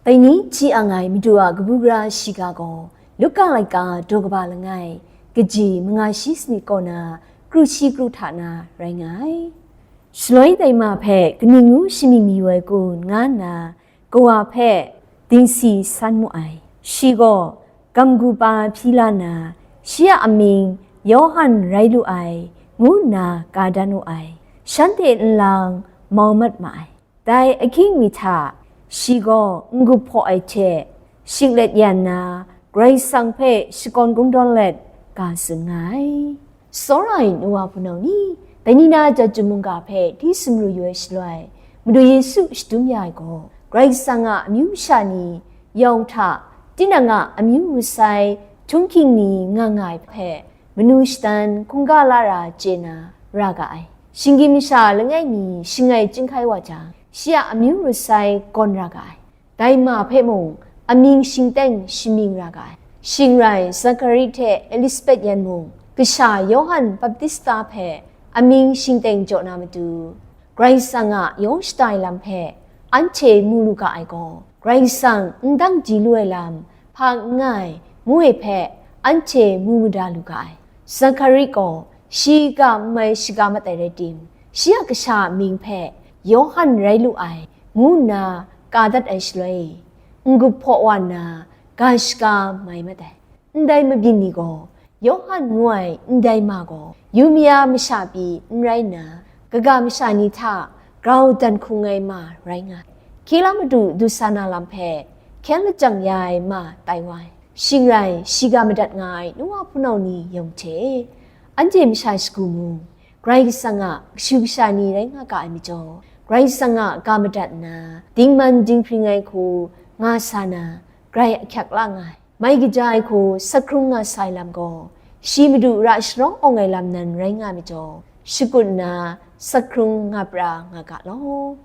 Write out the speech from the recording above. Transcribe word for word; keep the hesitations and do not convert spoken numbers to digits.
Dai ni hti ang ai Madu a kabu gara shiga gaw Luka laika daw kaba langai, kaji manga shi sanit kaw na kru shi kru hta na rai nga ai. Shaloi dai ma hpe kaning ngu shamyi mayu ai kun nga nna, kawa hpe dingsi san mu ai. Shi gaw gamgu pa hpyi la na, shi a amying Yawhan rai lu ai, ngu nna ka dan wu ai. Shanhte nlang mau mat ma ai. Dai ahkying mi hta, shi gaw n-gup hpaw ai hte, shinglet yan nna, Karai Kasang hpe shakawn kungdawn let ga tsun nga ai. Tsawra ai nu wa hpunau ni, dai ni na jat mungga hpe hti sumru yu ai shaloi, Madu Yesu shadum ya ai gaw, Karai Kasang a amyu masha ni yawng hta, tinang a amyu masai htunghking ni nga nga ai hpe, manu shadan hkungga la ra chye na ra ga ai. Shinggyim masha langai mi shangai chyinghkai wa jang, shi a amyu masai gawn ra ga ai. Dai ma hpe mung amying shingteng shamying ra ga ai. Shing rai, Zakari hte Elisabet yan mung, kasha Yawhan Baptista hpe amying shingteng jaw na matu, Karai Kasang a yawng shada ai lam hpe anhte mu lu ga ai gaw, Karai Kasang n dang di lu ai lam hpa n nga ai, ngu ai hpe anhte mu mada lu ga ai. Zakari gaw shi ga n mai shaga mat ai rai tim, shi a kasha a mying hpe Yawhan rai lu ai, ngu nna ka dat ai shaloi, n-gup hpaw wa nna ga shaga mai mat ai. Ndai mabyin ni gaw, Yawhan ngu ai ndai ma gaw, Yumia masha pyi n rai nna, kaga masha ni hta grau dan hkung ai ma rai nga ai. Hkye la madu du sa na lam hpe hkyen lajang ya ai ma tai wa ai. Shing rai, shi ga madat nga ai nu wa hpunau ni yawng hte, anhte masha shagu mung, Karai Kasang a kashu kasha ni rai nga ga ai majaw, Karai Kasang a ga madat nna, dingman dinghpring ai hku nga sa na, grai ahkyak la nga ai. Mai kaja ai hku sak hkrung nga sa ai lam gaw, shi Madu ra sharawng awng ai lam nan rai nga ai majaw, shakut nna sak hkrung nga pra nga ga law.